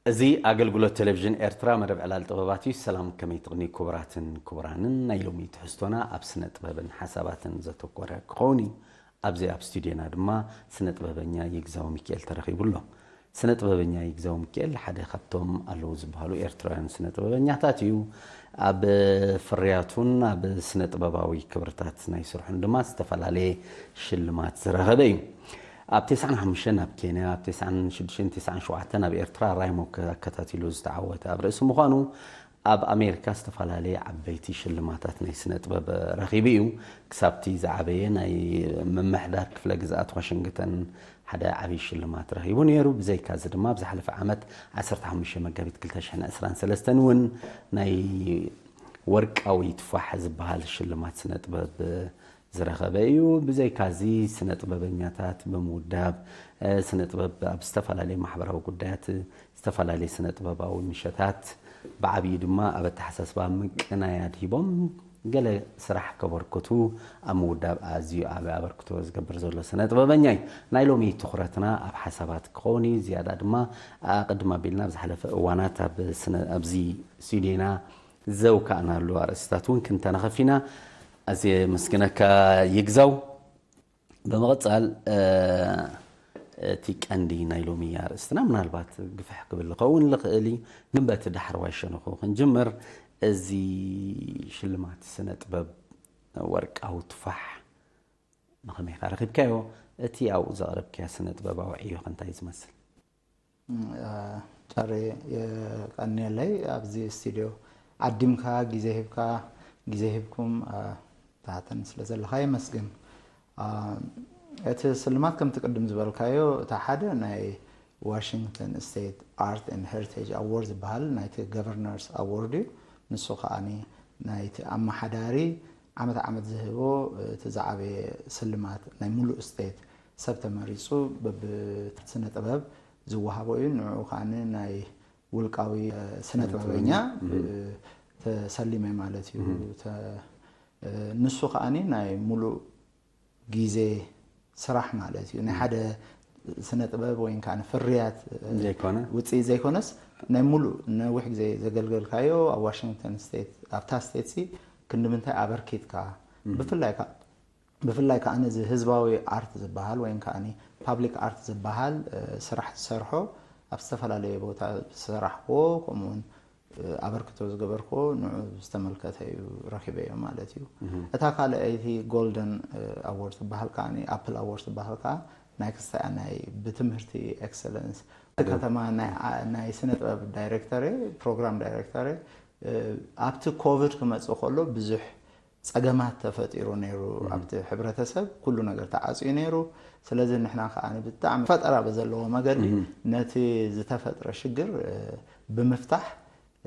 እዚ ኣገልግሎት ቴሌቪዥን ኤርትራ መደብ ዕላል ጥበባት እዩ። ሰላም፣ ከመይ ትቕኒ ክቡራትን ክቡራንን። ናይ ሎሚ ትሕዝቶና ኣብ ስነ ጥበብን ሓሳባትን ዘተኮረ ክኸውን እዩ። ኣብዚ ኣብ ስቱድዮና ድማ ስነ ጥበበኛ ይግዛው ሚካኤል ተረኺቡ ኣሎ። ስነ ጥበበኛ ይግዛው ሚካኤል ሓደ ካብቶም ኣለዉ ዝበሃሉ ኤርትራውያን ስነ ጥበበኛታት እዩ። ኣብ ፍርያቱን ኣብ ስነ ጥበባዊ ክብርታት ናይ ስርሑን ድማ ዝተፈላለየ ሽልማት ዝረኸበ እዩ። ኣብ ተስዓን ሓሙሽተን ኣብ ኬንያ፣ ኣብ ተስዓን ሽዱሽተን ተስዓን ሸውዓተን ኣብ ኤርትራ ራይሞ ኣከታቲሉ ዝተዓወተ ኣብ ርእሲ ምዃኑ፣ ኣብ ኣሜሪካ ዝተፈላለየ ዓበይቲ ሽልማታት ናይ ስነ ጥበብ ረኺቡ እዩ። ክሳብቲ ዝዓበየ ናይ ምምሕዳር ክፍለ ግዝኣት ዋሽንግተን ሓደ ዓብዪ ሽልማት ረኺቡ ነይሩ። ብዘይካ እዚ ድማ ኣብ ዝሓለፈ ዓመት ዓሰርተ ሓሙሽተ መጋቢት ክልተ ሽሕን ዕስራን ሰለስተን እውን ናይ ወርቃዊ ቱፋሕ ዝበሃል ሽልማት ስነ ጥበብ ዝረኸበ እዩ። ብዘይካዚ ስነ ጥበበኛታት ብምውዳብ፣ እ፣ ስነ ጥበብ ኣብ ዝተፈላለየ ማሕበራዊ ጉዳያት፣ ዝተፈላለየ ስነ ጥበባዊ ምሸታት፣ ብዓብዩ ድማ ኣብ ኣተሓሳስባ ምቅናይ ኣድሂቦም ገለ ስራሕ ከበርክቱ ኣብ ምውዳብ ኣዝዩ ዓቢ ኣበርክቶ ዝገብር ዘሎ ስነ ጥበበኛ እዩ። ናይ ሎሚ ትኹረትና ኣብ ሓሳባት ክኸውን እዩ። ዝያዳ ድማ ኣቐድም ኣቢልና ኣብ ዝሓለፈ እዋናት ኣብ ስነ-፣ ኣብዚ ስቱድዮና ዘውካእናሉ ኣርእስታት እውን ክንተናኸፍ ኢና። ኣዝየ መስግነካ ይግዛው። ብምቕጻል፣ እ፣ እቲ ቀንዲ ናይ ሎሚ ኣርእስትና ምናልባት ግፍሕ ክብል ዝኸውን ዝኽእል እዩ፣ ግን በቲ ዳሕረዋይ ሸነኹ ክንጅምር። እዚ ሽልማት ስነ ጥበብ ወርቃዊ ቱፋሕ ብኸመይ ኢኻ ረኺብካዮ? እቲ ኣብኡ ዘቕረብካዮ ስነ ጥበባዊ ዕዮ ከ እንታይ ዝመስል? እ፣ ጨሬ፣ የቀንየለይ። ኣብዚ ስቱድዮ ዓዲምካ፣ ግዜ ሂብካ፣ ግዜ ሂብኩም፣ እ፣ ትሓተኒ ስለ ዘለኻ የመስግን። እ፣ እቲ ስልማት ከምቲ ቅድም ዝበልካዮ፣ እቲ ሓደ ናይ ዋሽንግተን ስቴት ኣርት ኤንድ ሄሪቴጅ ኣዎርድ ዝበሃል ናይቲ ገቨርነርስ ኣዎርድ እዩ። ንሱ ከኣኒ ናይቲ ኣመሓዳሪ ዓመት ዓመት ዝህቦ እቲ ዝዓበየ ስልማት ናይ ሙሉእ ስቴት ሰብ ተመሪጹ በብስነ ጥበብ ዝወሃቦ እዩ። ንዕኡ ከኣኒ ናይ ውልቃዊ፣ እ፣ ስነ ጥበበኛ፣ እ፣ ተሰሊመ ማለት እዩ። ተ-፣ እ፣ ንሱ ከኣኒ ናይ ሙሉእ ግዜ ስራሕ ማለት እዩ። ናይ ሓደ ስነ ጥበብ ወይ ከኣ ፍርያት፣ እ፣ ዘይኮነ? ውጽኢት ዘይኮነስ ናይ ሙሉእ ነዊሕ ግዜ ዘገልገልካዮ ኣብ ዋሽንግተን ስቴት፣ ኣብታ ስቴት ሲ ክንዲ ምንታይ ኣበርኪትካ? ብፍላይ ከኣ፣ ብፍላይ ከኣ ነዚ ህዝባዊ ኣርት ዝበሃል ወይ ከኣ ፓብሊክ ኣርት ዝበሃል፣ እ፣ ስራሕ ዝሰርሖ ኣብ ዝተፈላለየ ቦታ ዝሰራሕክዎ፣ ከምኡ እውን፣ እ፣ ኣበርክቶ ዝገበርክዎ ንዑ ዝተመልከተ እዩ ረኺበዮ ማለት እዩ። እታ ካልኣይቲ ጎልደን፣ እ፣ ኣዎርድ ዝበሃል ከኣ፣ ኣፕል ኣዎርድ ዝበሃል ከኣ ናይ ክስታይ ናይ ብትምህርቲ ኤክሰለንስ፣ እቲ ከተማ ናይ ዓ-፣ ናይ ስነ ጥበብ ዳይሬክተር፣ ፕሮግራም ዳይሬክተር፣ እ፣ ኣብቲ ኮቪድ ክመጽእ ከሎ ብዙሕ ጸገማት ተፈጢሩ ነይሩ። ኣብቲ ሕብረተሰብ ኩሉ ነገር ተዓጽዩ ነይሩ። ስለዚ ንሕና ከኣ ብጣዕሚ ፈጠራ ብዘለዎ መገዲ ነቲ ዝተፈጥረ ሽግር፣ እ፣ ብምፍታሕ፣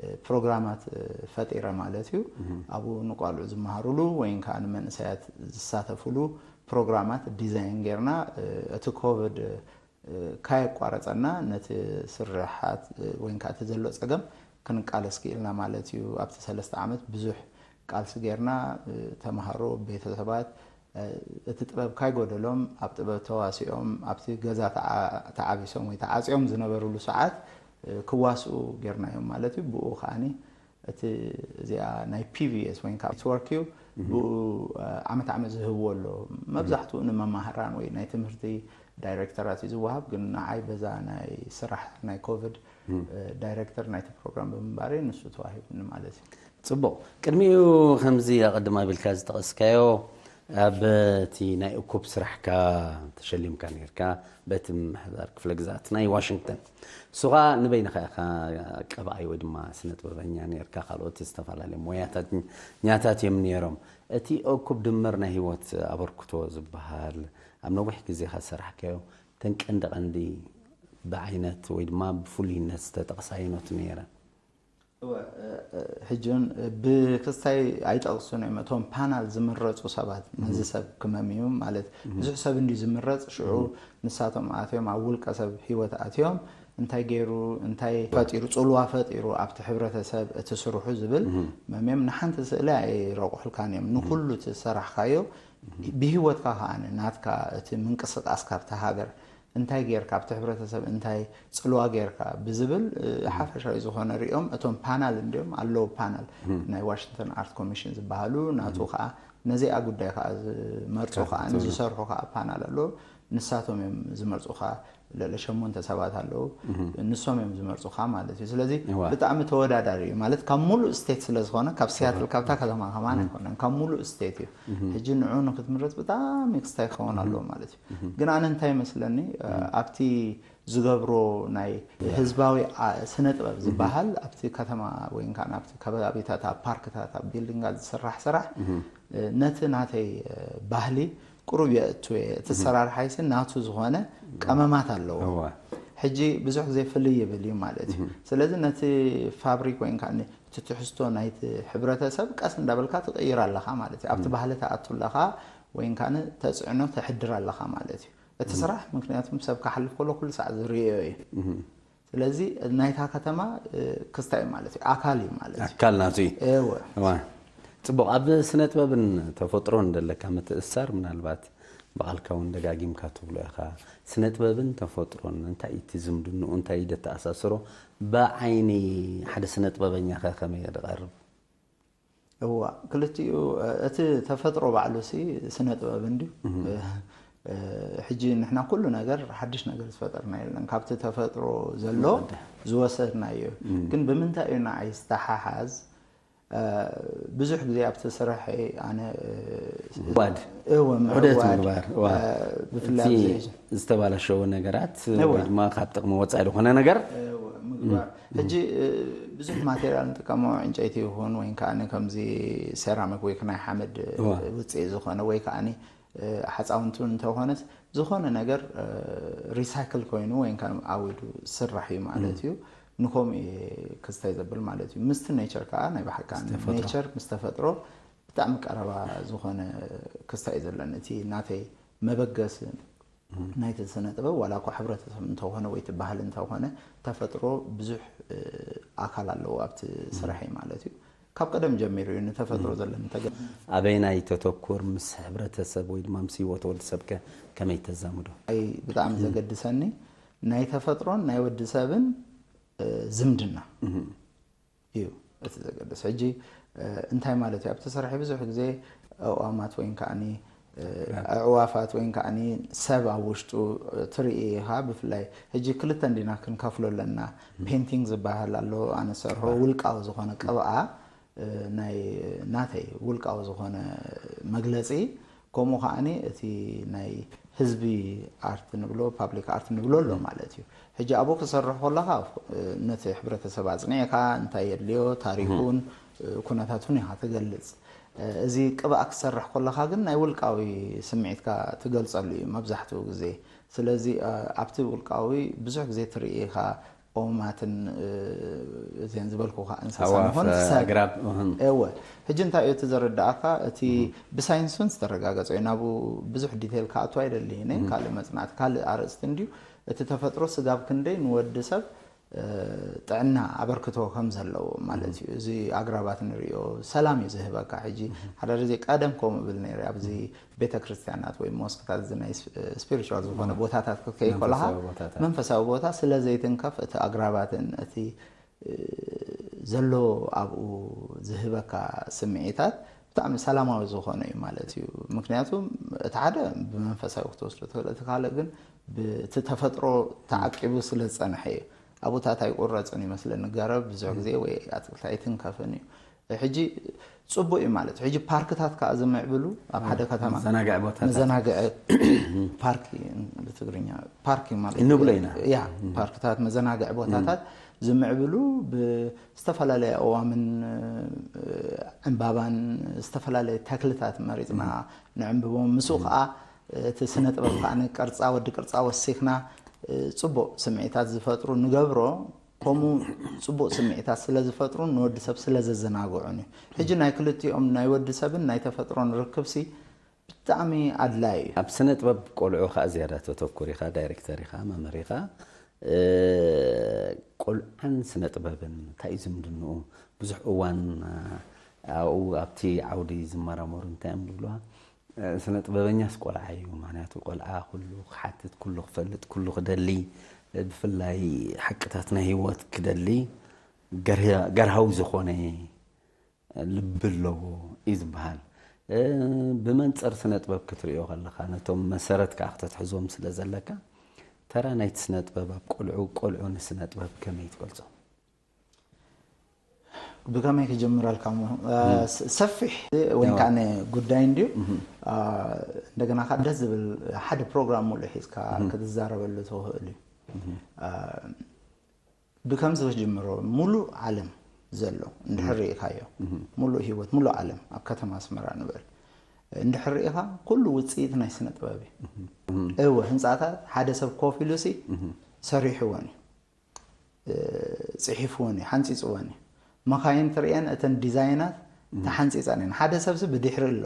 እ፣ ፕሮግራማት፣ እ፣ ፈጢረ ማለት እዩ። ኣብኡ ንቋልዑ ዝመሃሩሉ ወይ ከኣ ንመንእሰያት ዝሳተፉሉ ፕሮግራማት ዲዛይን ጌርና፣ እ፣ እቲ ኮቪድ፣ እ፣ ካየቋረጸና ነቲ ስርሓት፣ እ፣ ወይ ከኣ እቲ ዘሎ ጸገም ክንቃለስ ክኢልና ማለት እዩ። ኣብቲ ሰለስተ ዓመት ብዙሕ ቃልሲ ጌርና፣ እ፣ ተምሃሮ፣ ቤተሰባት፣ እ፣ እቲ ጥበብ ካይጎደሎም፣ ኣብ ጥበብ ተዋሲኦም፣ ኣብቲ ገዛ ተዓ-፣ ተዓቢሶም ወይ ተዓጽዮም ዝነበሩሉ ሰዓት፣ እ፣ ክዋስኡ ጌርናዮም ማለት እዩ። ብኡ ከኣኒ እቲ፣ እዚኣ ናይ ፒ ቪ ኤስ ወይ ከዓ ኔትወርክ እዩ። ብኡ፣ እ፣ ዓመት ዓመት ዝህብዎ ኣሎ። መብዛሕትኡ ንመማህራን ወይ ናይ ትምህርቲ ዳይሬክተራት እዩ ዝወሃብ፣ ግን ንዓይ በዛ ናይ ስራሕ ናይ ኮቪድ፣ እ፣ ዳይሬክተር ናይቲ ፕሮግራም ብምንባረይ ንሱ ተዋሂቡኒ ማለት እዩ። ጽቡቕ። ቅድሚኡ ከምዚ ኣቐድም ኣቢልካ ዝጠቐስካዮ፣ ኣብ እቲ ናይ እኩብ ስራሕካ ተሸሊምካ ነይርካ በቲ ምምሕዳር ክፍለ ግዝኣት ናይ ዋሽንግተን። ንሱ ኸኣ ንበይንኻ ኢኻ ቀባኣይ ወይ ድማ ስነ ጥበበኛ ነይርካ፣ ካልኦት ዝተፈላለዩ ሞያተኛታት እዮም ነይሮም። እቲ እኩብ ድምር ናይ ህይወት ኣበርክቶ ዝበሃል ኣብ ነዊሕ ግዜኻ ዝሰራሕካዮ፣ እተን ቀንዲ ቀንዲ ብዓይነት ወይ ድማ ብፍሉይነት ዝተጠቕሳ ኣይኖት ነይረን? እወ፣ እ፣ እ፣ ሕጂ እውን ብክስታይ ኣይጠቕሱን እዮም። እቶም ፓናል ዝምረጹ ሰባት፣ ነዚ ሰብ ክመምዩ ማለት፣ ብዙሕ ሰብ እንድዩ ዝምረጽ፣ ሽዑ ንሳቶም ኣትዮም ኣብ ውልቀ ሰብ ህይወት ኣትዮም፣ እንታይ ገይሩ፣ እንታይ ፈጢሩ፣ ጽልዋ ፈጢሩ ኣብቲ ሕብረተሰብ፣ እቲ ስርሑ ዝብል መምዮም ንሓንቲ ስእሊ ኣይረቑሑልካን እዮም። ንኩሉ እቲ ዝሰራሕካዮ ብህይወትካ ከኣ ናትካ እቲ ምንቅስቃስ ካብቲ ሃገር እንታይ ጌርካ ኣብቲ ሕብረተሰብ እንታይ ጽልዋ ጌርካ ብዝብል ሓፈሻዊ ዝኾነ ሪኦም እቶም ፓናል እንዲኦም ኣለዉ ፓናል ናይ ዋሽንግተን ኣርት ኮሚሽን ዝበሃሉ ናቱ ከዓ ነዚኣ ጉዳይ ከዓ ዝመርፁ ከዓ ዝሰርሑ ከዓ ፓናል ኣለዉ። ንሳቶም እዮም ዝመርፁኻ። ልዕሊ ሸሞንተ ሰባት ኣለዉ። ንሶም እዮም ዝመርፁኻ ማለት እዩ። ስለዚ ብጣዕሚ ተወዳዳሪ እዩ ማለት ካብ ሙሉእ ስቴት ስለ ዝኾነ ካብ ሲያትል ካብታ ከተማ ከማን ኣይኮነን ካብ ሙሉእ ስቴት እዩ። ሕጂ ንዑ ንክትምረፅ ብጣዕሚ ክስታይ ክኸውን ኣለዎ ማለት እዩ። ግን ኣነ እንታይ ይመስለኒ ኣብቲ ዝገብሮ ናይ ህዝባዊ ስነ ጥበብ ዝበሃል ኣብቲ ከተማ ወይ ከዓ ኣብቲ ከባቢታት ኣብ ፓርክታት ኣብ ቢልዲንጋት ዝስራሕ ስራሕ ነቲ ናተይ ባህሊ ቁሩብ የእቱ እየ። እቲ ሰራርሓይሲ ናቱ ዝኾነ ቀመማት ኣለዎ። ሕጂ ብዙሕ ግዜ ፍልይ ይብል እዩ ማለት እዩ። ስለዚ ነቲ ፋብሪክ ወይ ከዓ እቲ ትሕዝቶ ናይቲ ሕብረተሰብ ቀስ እንዳበልካ ትቕይር ኣለኻ ማለት እዩ። ኣብቲ ባህሊ ትኣቱ ኣለኻ ወይ ከዓ ተፅዕኖ ተሕድር ኣለኻ ማለት እዩ። እቲ ስራሕ ምክንያቱም ሰብ ክሓልፍ ከሎ ኩሉ ሳዕ ዝርእዮ እዩ። ስለዚ ናይታ ከተማ ክስታይ ማለት እዩ፣ ኣካል እዩ ማለት እዩ። ኣካል ናቱ እዩ። እወ። እዋ። ጽቡቕ፣ ኣብ ስነ ጥበብን ተፈጥሮን ዘለካ ምትእስሳር ምናልባት ብቓልካ እውን ደጋጊምካ ትብሎ ኢኻ። ስነ ጥበብን ተፈጥሮን እንታይ እዩ እቲ ዝምድንኡ፣ እንታይ እዩ ደተኣሳስሮ? ብዓይኒ ሓደ ስነ ጥበበኛ ከ ከመይ ይቐርብ? እዋ ክልቲኡ እቲ ተፈጥሮ ባዕሉ ሲ ስነ ጥበብ እንድዩ። ሕጂ ንሕና ኩሉ ነገር ሓድሽ ነገር ዝፈጠርና የለን፣ ካብቲ ተፈጥሮ ዘሎ ዝወሰድናዮ። ግን ብምንታይ እዩ ንዓይ ዝተሓሓዝ? ብዙሕ ግዜ ኣብቲ ስራሕ ኣነ ምዕዋድ እወ ዑደት ምዕዋድ ምግባር ብፍላይ እቲ ኣብዚ ዝተባላሸወ ነገራት ወይ ድማ ካብ ጥቕሚ ወፃኢ ዝኾነ ነገር ምግባር። ሕጂ ብዙሕ ማቴሪያል ንጥቀሞ፣ ዕንጨይቲ ይኹን ወይ ከዓ ከምዚ ሴራሚክ ወይ ናይ ሓመድ ውፅኢ ዝኾነ ወይ ከዓ ሓፃውንቱ እንተኾነስ ዝኾነ ነገር ሪሳይክል ኮይኑ ወይ ከዓ ኣዊዱ ዝስራሕ እዩ ማለት እዩ። ንከምኡ እየ ክስታይ ዘብል ማለት እዩ። ምስቲ ኔቸር ከዓ ናይ ብሓቂ ኔቸር ምስ ተፈጥሮ ብጣዕሚ ቀረባ ዝኾነ ክስታይ እዩ ዘለኒ። እቲ ናተይ መበገሲ ናይቲ ስነ ጥበብ ዋላ እኳ ሕብረተሰብ እንተኾነ ወይ እቲ ባህሊ እንተኾነ ተፈጥሮ ብዙሕ ኣካል ኣለዎ ኣብቲ ስራሐይ ማለት እዩ። ካብ ቀደም ጀሚሩ እዩ ንተፈጥሮ ዘለኒ ተገ ኣበይናይ ተተኩር ምስ ሕብረተሰብ ወይ ድማ ምስ ህይወት ወዲ ሰብከ ከመይ ተዛምዶ? ኣይ ብጣዕሚ ዘገድሰኒ ናይ ተፈጥሮን ናይ ወዲ ሰብን ዝምድና እዩ እቲ ዘገድስ። ሕጂ እንታይ ማለት እዩ ኣብቲ ስራሐይ ብዙሕ ግዜ ኣእዋማት ወይ ከዓኒ ኣዕዋፋት ወይ ከዓኒ ሰብ ኣብ ውሽጡ ትርኢ ኢኻ። ብፍላይ ሕጂ ክልተ እንዲና ክንከፍሎ ኣለና። ፔንቲንግ ዝበሃል ኣሎ ኣነ ዝሰርሖ ውልቃዊ ዝኾነ ቅብኣ ናይ ናተይ ውልቃዊ ዝኾነ መግለፂ ከምኡ ከዓኒ እቲ ናይ ህዝቢ ኣርት ንብሎ ፓብሊክ ኣርት ንብሎ ኣሎ ማለት እዩ። ሕጂ ኣብኡ ክሰርሕ ከለኻ ነቲ ሕብረተሰብ ኣፅኒዕካ እንታይ የድልዮ ታሪኩን ኩነታቱን ኢኻ ትገልፅ። እዚ ቅብኣ ክሰርሕ ከለኻ ግን ናይ ውልቃዊ ስምዒትካ ትገልፀሉ እዩ መብዛሕትኡ ግዜ። ስለዚ ኣብቲ ውልቃዊ ብዙሕ ግዜ ትርኢ ኢኻ ኦማትን እዚን ዝበልኩ ከዓ እንስሳ ኣዕዋፍ ንኹን ሰብ ኣግራብ እወ። ሕጂ እንታይ እዩ እቲ ዘረዳእካ እቲ ብሳይንስ እውን ዝተረጋገፀ እዩ ናብኡ ብዙሕ ዲቴል ክኣቱ ኣይደልይን ካልእ መፅናዕቲ ካልእ ኣርእስቲ እንድዩ። እቲ ተፈጥሮ ስጋብ ክንደይ ንወዲ ሰብ ጥዕና ኣበርክቶ ከም ዘለዎ ማለት እዩ። እዚ ኣግራባት ንሪኦ ሰላም እዩ ዝህበካ። ሕጂ ሓደ ግዜ ቀደም ከምኡ እብል ነይረ ኣብዚ ቤተ ክርስቲያናት ወይ ሞስክታት እዚ ናይ ስፒሪቹዋል ዝኾነ ቦታታት ክትከይ ከለካ መንፈሳዊ ቦታ ስለ ዘይትንከፍ እቲ ኣግራባትን እቲ ዘሎ ኣብኡ ዝህበካ ስምዒታት ብጣዕሚ ሰላማዊ ዝኾነ እዩ ማለት እዩ። ምክንያቱ እቲ ሓደ ብመንፈሳዊ ክትወስዶ ትኽእል፣ እቲ ካልእ ግን ብቲ ተፈጥሮ ተዓቂቡ ስለ ዝፀንሐ እዩ። ኣብኡታት ኣይቁረፅን ይመስለኒ ገረብ ብዙሕ ግዜ ወይ ኣትክልቲ ኣይትንከፍን እዩ። ሕጂ ፅቡቅ እዩ ማለት እዩ። ሕጂ ፓርክታት ከዓ ዝምዕብሉ ኣብ ሓደ ከተማ መዘናግዒ ቦታታት። መዘናግዒ ፓርክ ብትግርኛ ፓርክ ማለት እንብሎ ኢና። ያ ፓርክታት መዘናግዒ ቦታታት ዝምዕብሉ ብዝተፈላለየ ኣእዋምን ዕምባባን ዝተፈላለየ ተክልታት መሪፅና ንዕምብቦም ምስኡ ከዓ እቲ ስነ ጥበብ ከዓ ቅርፃ ወዲ ቅርፃ ወሲኽና ፅቡቅ ስምዒታት ዝፈጥሩ ንገብሮ። ከምኡ ፅቡቅ ስምዒታት ስለ ዝፈጥሩን ንወዲ ሰብ ስለ ዘዘናግዑን እዩ። ሕጂ ናይ ክልቲኦም ናይ ወዲ ሰብን ናይ ተፈጥሮን ርክብሲ ብጣዕሚ ኣድላይ እዩ። ኣብ ስነ ጥበብ ቆልዑ ከዓ ዝያዳ ተተኩር ኢኻ፣ ዳይሬክተር ኢኻ፣ መምህር ኢኻ። ቆልዓን ስነ ጥበብን እንታይ እዩ ዝምድንኡ? ብዙሕ እዋን ኣብኡ ኣብቲ ዓውዲ ዝመራመሩ እንታይ እዮም ዝብልዋ? ስነ ጥበበኛስ ቆልዓ እዩ። ምክንያቱ ቆልዓ ኩሉ ክሓትት፣ ኩሉ ክፈልጥ፣ ኩሉ ክደሊ፣ ብፍላይ ሓቅታት ናይ ህይወት ክደሊ ገርህ- ገርሃዊ ዝኾነ ልቢ ኣለዎ እዩ ዝበሃል። ብመንፅር ስነ ጥበብ ክትሪኦ ከለኻ ነቶም መሰረት ከዓ ክተትሕዞም ስለ ዘለካ፣ ተራ ናይቲ ስነ ጥበብ ኣብ ቆልዑ፣ ቆልዑ ንስነ ጥበብ ከመይ ትገልጾ? ብከመይ ክጀምረልካ እሞ ሰፊሕ ወይ ከዓ ጉዳይ እንድዩ። እንደገና ከዓ ደስ ዝብል ሓደ ፕሮግራም ሙሉእ ሒዝካ ክትዛረበሉ ትኽእል እዩ። ብከምዚ ክጅምሮ፣ ሙሉእ ዓለም ዘሎ እንድሕር ርኢኻዮ፣ ሙሉእ ህይወት፣ ሙሉእ ዓለም ኣብ ከተማ ኣስመራ ንበል እንድሕር ርኢኻ፣ ኩሉ ውፅኢት ናይ ስነ ጥበብ እዩ። እወ፣ ህንፃታት ሓደ ሰብ ኮፍ ኢሉ ሲ ሰሪሕዎን እዩ፣ ፅሒፍዎን እዩ፣ ሓንፂፅዎን እዩ። መኻይን ትርእየን፣ እተን ዲዛይናት ተሓንፂፀን እየን። ሓደ ሰብሲ ብድሕሪ ኣሎ፣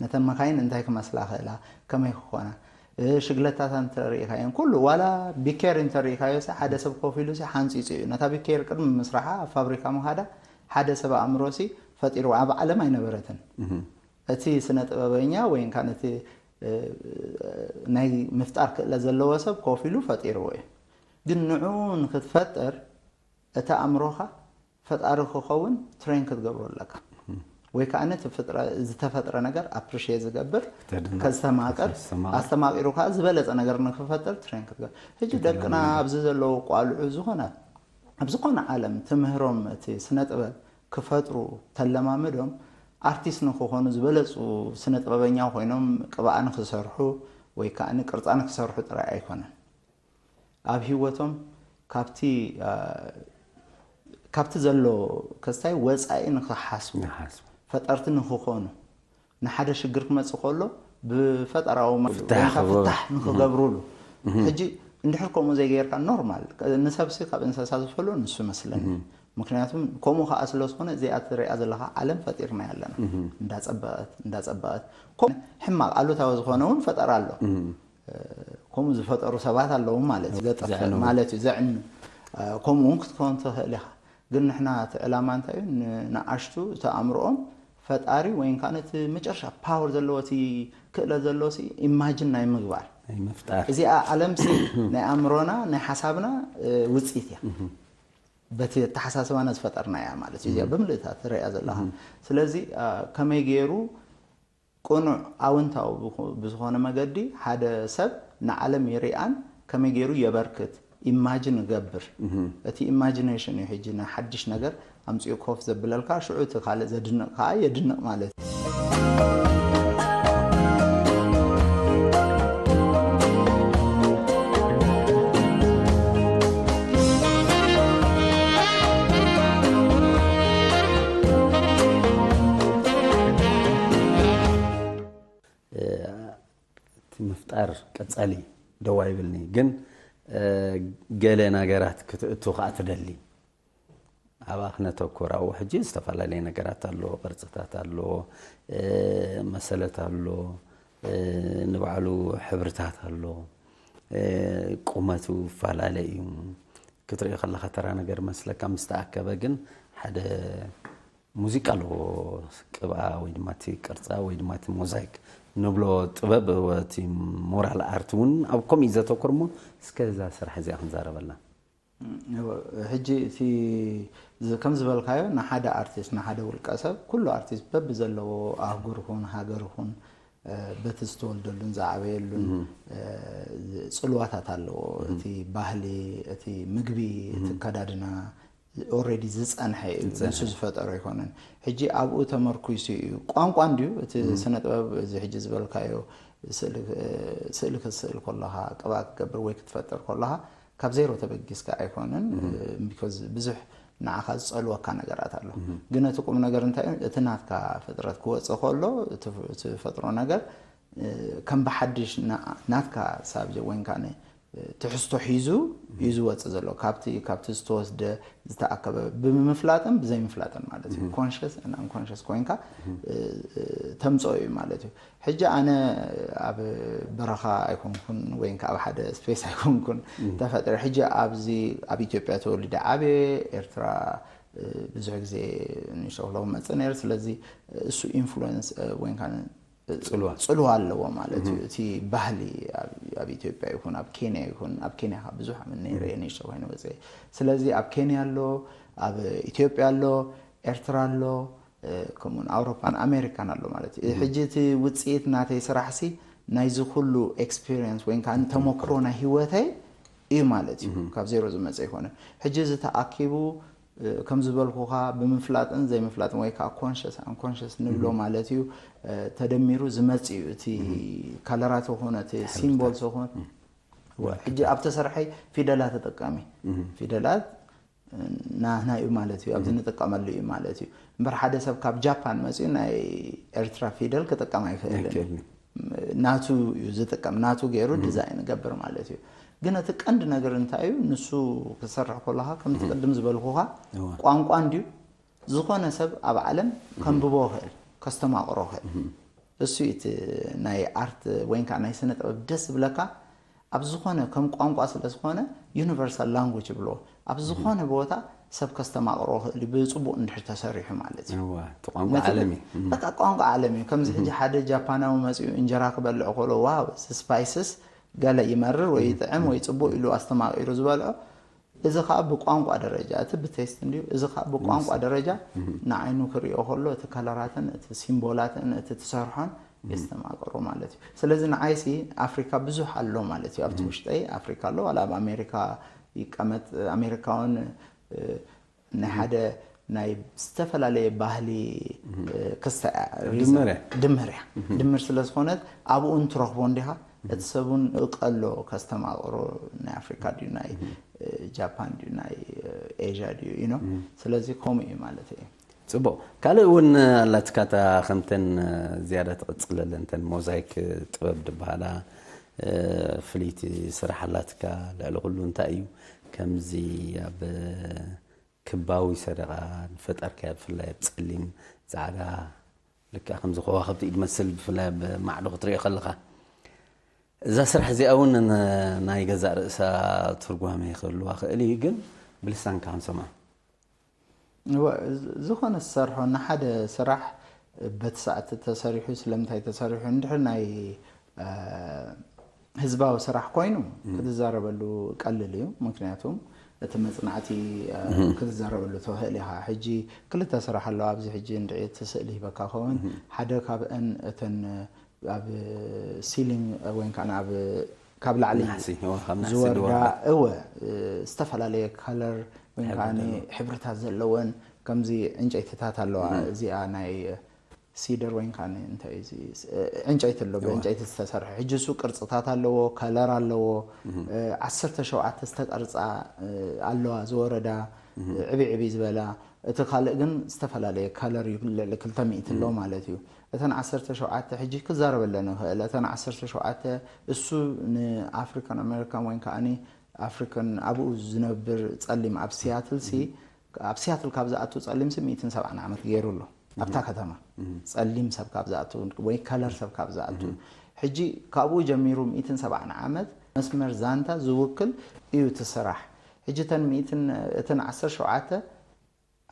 ነተን መኻይን እንታይ ክመስላ ክእላ፣ ከመይ ክኾና። ሽግለታታት እንተሪኢኻየን ኩሉ፣ ዋላ ቢኬር እንተሪኢኻዮ፣ ሓደ ሰብ ኮፍ ኢሉ ሓንፂፁ እዩ። ነታ ቢኬር ቅድሚ ምስራሓ ኣብ ፋብሪካ ምኻዳ፣ ሓደ ሰብ ኣእምሮሲ ፈጢሩ፣ ኣብ ዓለም ኣይነበረትን። እቲ ስነ ጥበበኛ ወይ ከዓ ነቲ ናይ ምፍጣር ክእለት ዘለዎ ሰብ ኮፍ ኢሉ ፈጢርዎ እዩ። ግን ንዑ ንክትፈጥር እቲ ኣእምሮኻ ፈጣሪ ክኸውን ትሬን ክትገብሮ ኣለካ። ወይ ከዓ ነቲ ዝተፈጥረ ነገር ኣፕሪሽት ዝገብር፣ ከስተማቅር፣ ኣስተማቂሩ ከዓ ዝበለፀ ነገር ንክፈጥር ትሬን ክትገብር። ሕጂ ደቅና ኣብዚ ዘለዉ ቋልዑ ዝኾነ ኣብ ዝኾነ ዓለም ትምህሮም እቲ ስነ ጥበብ ክፈጥሩ ተለማምዶም ኣርቲስት ንክኾኑ ዝበለፁ ስነ ጥበበኛ ኮይኖም ቅብኣ ንክሰርሑ ወይ ከዓ ቅርፃ ንክሰርሑ ጥራይ ኣይኮነን። ኣብ ህይወቶም ካብቲ ካብቲ ዘሎ ከስታይ ወፃኢ ንክሓስቡ፣ ፈጠርቲ ንክኾኑ፣ ንሓደ ሽግር ክመፅእ ከሎ ብፈጠራዊ ፍታሕ ንክገብሩሉ። ሕጂ እንድሕር ከምኡ ዘይገይርካ ኖርማል፣ ንሰብሲ ካብ እንስሳ ዝፈሎ ንሱ መስለኒ። ምክንያቱም ከምኡ ከዓ ስለ ዝኾነ እዚኣ ትሪኣ ዘለካ ዓለም ፈጢርና ኣለና። እንዳፀበቐት እንዳፀበቐት፣ ሕማቅ ኣሉታዊ ዝኾነ እውን ፈጠራ ኣሎ። ከምኡ ዝፈጠሩ ሰባት ኣለዉ ማለት እዩ። ዘጥፍእ ማለት እዩ፣ ዘዕኑ። ከምኡ እውን ክትከውን ትኽእል ኢኻ። ግን ንሕና እቲ ዕላማ እንታይ እዩ? ንኣሽቱ እቲ ኣእምሮኦም ፈጣሪ ወይ ከዓ ነቲ መጨረሻ ፓወር ዘለዎ እቲ ክእለት ዘለዎ ኢማጅን ናይ ምግባር፣ ምፍጣር። እዚኣ ዓለም ናይ ኣእምሮና ናይ ሓሳብና ውፅኢት እያ። በቲ ኣተሓሳስባና ዝፈጠርና እያ ማለት እዩ። እዚኣ ብምልእታ ትረእያ ዘለካ። ስለዚ ከመይ ገይሩ ቅኑዕ ኣውንታዊ ብዝኾነ መገዲ ሓደ ሰብ ንዓለም ይሪኣን ከመይ ገይሩ የበርክት ኢማጅን እገብር። እቲ ኢማጂኔሽን እዩ ሕጂ ንሓድሽ ነገር ኣምፂኡ ኮፍ ዘብለልካ፣ ሽዑ እቲ ካልእ ዘድንቕ ከዓ የድንቕ ማለት እዩ። እቲ ምፍጣር ቀፃሊ ደው ኣይብልኒ፣ ግን ገለ ነገራት ክትእቱ ከዓ ትደሊ። ኣብኣ ክነተኩር። ኣብኡ ሕጂ ዝተፈላለየ ነገራት ኣሎ፣ ቅርፅታት ኣሎ፣ መሰለት ኣሎ፣ ንባዕሉ ሕብርታት ኣሎ፣ ቁመቱ ይፈላለ እዩ። ክትሪኦ ከለካ ተራ ነገር መስለካ፣ ምስ ተኣከበ ግን ሓደ ሙዚቃ ኣለዎ። ቅብኣ ወይ ድማ እቲ ቅርፃ ወይ ድማ እቲ ሞዛይክ ንብሎ ጥበብ፣ እቲ ሞራል ኣርት እውን ኣብ ከምኡ እዩ ዘተኩር። እሞ እስከ እዛ ስራሕ እዚኣ ክንዛረበላ። ሕጂ እቲ ከም ዝበልካዮ ንሓደ ኣርቲስት፣ ንሓደ ውልቀ ሰብ፣ ኩሉ ኣርቲስት በቢ ዘለዎ ኣህጉር ይኹን ሃገር ይኹን በቲ ዝተወልደሉን ዝዓበየሉን ፅልዋታት ኣለዎ። እቲ ባህሊ፣ እቲ ምግቢ፣ እቲ ኣከዳድና ኦልሬዲ ዝፀንሐ እዩ፣ ንሱ ዝፈጠሮ ኣይኮነን። ሕጂ ኣብኡ ተመርኩይሱ እዩ። ቋንቋ እንድዩ እቲ ስነ ጥበብ፣ እዚ ሕጂ ዝበልካዮ ስእሊ ክትስእል ከለኻ፣ ቅብኣ ክትገብር ወይ ክትፈጥር ከለኻ ካብ ዜሮ ተበጊስካ ኣይኮነን። ቢኮዝ ብዙሕ ንዓኻ ዝፀልወካ ነገራት ኣሎ። ግን እቲ ቁም ነገር እንታይ እዩ? እቲ ናትካ ፍጥረት ክወፅእ ከሎ፣ እቲ ትፈጥሮ ነገር ከም ብሓድሽ ናትካ ሳብጀክት ወይ ከዓ ትሕዝቶ ሒዙ እዩ ዝወፅእ ዘሎ። ካብቲ ካብቲ ዝተወስደ ዝተኣከበ ብምፍላጥን ብዘይምፍላጥን ማለት እዩ። ኮንሽስ እና ኣንኮንሽስ ኮይንካ ተምፅኦ እዩ ማለት እዩ። ሕጂ ኣነ ኣብ በረኻ ኣይኮንኩን ወይ ከዓ ኣብ ሓደ ስፔስ ኣይኮንኩን ተፈጢረ። ሕጂ ኣብዚ ኣብ ኢትዮጵያ ተወሊደ ዓብየ፣ ኤርትራ ብዙሕ ግዜ ንሸክሎ መፅእ ነይር። ስለዚ እሱ ኢንፍሉንስ ወይ ጽልዋ ኣለዎ ማለት እዩ። እቲ ባህሊ ኣብ ኢትዮጵያ ይኹን ኣብ ኬንያ ይኹን፣ ኣብ ኬንያ ካብ ብዙሕ ዓመት ነይረ እየ፣ ንእሽቶ ኮይኑ መፅእ። ስለዚ ኣብ ኬንያ ኣሎ፣ ኣብ ኢትዮጵያ ኣሎ፣ ኤርትራ ኣሎ፣ ከምኡን ኣውሮፓን ኣሜሪካን ኣሎ ማለት እዩ። ሕጂ እቲ ውፅኢት ናተይ ስራሕሲ ናይዚ ኩሉ ኤክስፒሪየንስ ወይ ከዓ ተመክሮ ናይ ህይወተይ እዩ ማለት እዩ። ካብ ዜሮ ዝመፀ ይኮነ። ሕጂ እዚ ተኣኪቡ ከም ዝበልኩኻ ብምፍላጥን ዘይምፍላጥን ወይ ከዓ ኮንሽስ ኣንኮንሽስ ንብሎ ማለት እዩ፣ ተደሚሩ ዝመፅ እዩ። እቲ ከለራት ይኹን እቲ ሲምቦልስ ይኹን። ሕጂ ኣብ ተሰርሐይ ፊደላት ተጠቀሚ፣ ፊደላት ናህና እዩ ማለት እዩ፣ ኣብዚ ንጥቀመሉ እዩ ማለት እዩ። እምበር ሓደ ሰብ ካብ ጃፓን መፅኡ ናይ ኤርትራ ፊደል ክጥቀም ኣይክእልን። ናቱ እዩ ዝጥቀም፣ ናቱ ገይሩ ዲዛይን ገብር ማለት እዩ። ግን እቲ ቀንዲ ነገር እንታይ እዩ? ንሱ ክሰርሕ ከለካ ከምቲ ቅድም ዝበልኩካ ቋንቋ እንድዩ ዝኾነ ሰብ ኣብ ዓለም ከንብቦ ክእል፣ ከስተማቕሮ ክእል። እሱ እቲ ናይ ኣርት ወይ ከዓ ናይ ስነ ጥበብ ደስ ዝብለካ ኣብ ዝኾነ ከም ቋንቋ ስለ ዝኾነ ዩኒቨርሳል ላንጉጅ ይብሎ ኣብ ዝኾነ ቦታ ሰብ ከስተማቕሮ ክእል ብፅቡቅ እንድሕር ተሰሪሑ ማለት እዩ። ቋንቋ ዓለም እዩ። በቃ ቋንቋ ዓለም እዩ። ከምዚ ሕጂ ሓደ ጃፓናዊ መፅኡ እንጀራ ክበልዕ ከሎ ዋው ስፓይስስ ገለ ይመርር ወይ ይጥዕም ወይ ፅቡቅ ኢሉ ኣስተማቂሩ ዝበልዖ እዚ ከዓ ብቋንቋ ደረጃ እቲ ብቴስት እንድዩ። እዚ ከዓ ብቋንቋ ደረጃ ንዓይኑ ክሪኦ ከሎ እቲ ከለራትን እቲ ሲምቦላትን እቲ ትሰርሖን የስተማቅሮ ማለት እዩ። ስለዚ ንዓይሲ ኣፍሪካ ብዙሕ ኣሎ ማለት እዩ። ኣብቲ ውሽጠይ ኣፍሪካ ኣሎ ዋላ ኣብ ኣሜሪካ ይቀመጥ ኣሜሪካውን ናይ ሓደ ናይ ዝተፈላለየ ባህሊ ክስተ ድምር እያ። ድምር ስለ ዝኾነት ኣብኡ እንትረኽቦ እንዲኻ እቲ ሰብ እውን እቀሎ ከስተማቕሮ ናይ ኣፍሪካ ድዩ ናይ ጃፓን ድዩ ናይ ኤዥያ ድዩ ኢኖ ስለዚ ከምኡ እዩ ማለት እዩ። ፅቡቅ። ካልእ እውን ኣላትካ እታ ከምተን ዝያዳ ትቕፅለለን እተን ሞዛይክ ጥበብ ዝበሃላ ፍልይቲ ስራሕ ኣላትካ። ልዕሊ ኩሉ እንታይ እዩ ከምዚ ኣብ ክባዊ ሰደቓ ዝፈጠርካያ ብፍላይ ኣብ ፀሊም ፃዕዳ ልክዕ ከምዚ ከዋኽብቲ እዩ ዝመስል ብፍላይ ኣብ ማዕዶ ክትሪኦ ከለኻ እዛ ስራሕ እዚኣ እውን ናይ ገዛእ ርእሳ ትርጓሜ ክህልዋ ክእል እዩ ግን ብልሳንካ ክንሰምዖ ዝኾነ ዝሰርሖ ንሓደ ስራሕ በቲ ሰዓት ተሰሪሑ ስለምንታይ ተሰሪሑ እንድሕር ናይ ህዝባዊ ስራሕ ኮይኑ ክትዛረበሉ ቀልል እዩ። ምክንያቱም እቲ መፅናዕቲ ክትዛረበሉ ትኽእል ኢኻ። ሕጂ ክልተ ስራሕ ኣለዋ ኣብዚ ሕጂ እንድዒ እቲ ስእሊ ሂበካ ከውን ሓደ ካብአን እተን ኣብ ሲሊንግ ወይ ከዓ ኣብ ካብ ላዕሊ ዝወርዳ እወ ዝተፈላለየ ከለር ወይ ከዓ ሕብርታት ዘለወን ከምዚ ዕንጨይትታት ኣለዋ። እዚኣ ናይ ሲደር ወይ ከዓ እንታይ ዕንጨይቲ ኣሎ ብዕንጨይቲ ዝተሰርሐ ሕጂ እሱ ቅርፅታት ኣለዎ ከለር ኣለዎ። ዓሰርተ ሸውዓተ ዝተቀርፃ ኣለዋ ዝወረዳ ዕብይ ዕብይ ዝበላ እቲ ካልእ ግን ዝተፈላለየ ከለር እዩ ልዕሊ ክልተ ሚእቲ ኣሎ ማለት እዩ። እተን ዓሰርተ ሸውዓተ ሕጂ ክዛረበለን ይኽእል እተን ዓሰርተ ሸውዓተ እሱ ንኣፍሪካን ኣሜሪካን ወይ ከዓ ኣፍሪካን ኣብኡ ዝነብር ፀሊም ኣብ ሲያትል ሲ ኣብ ሲያትል ካብ ዝኣቱ ፀሊም ሲ ሚእትን ሰብዓን ዓመት ገይሩ ኣሎ ኣብታ ከተማ ፀሊም ሰብ ካብ ዝኣቱ ወይ ከለር ሰብ ካብ ዝኣቱ ሕጂ ካብኡ ጀሚሩ ሚእትን ሰብዓን ዓመት መስመር ዛንታ ዝውክል እዩ እቲ ስራሕ። ሕጂ እተን ሚእትን እተን ዓሰርተ ሸውዓተ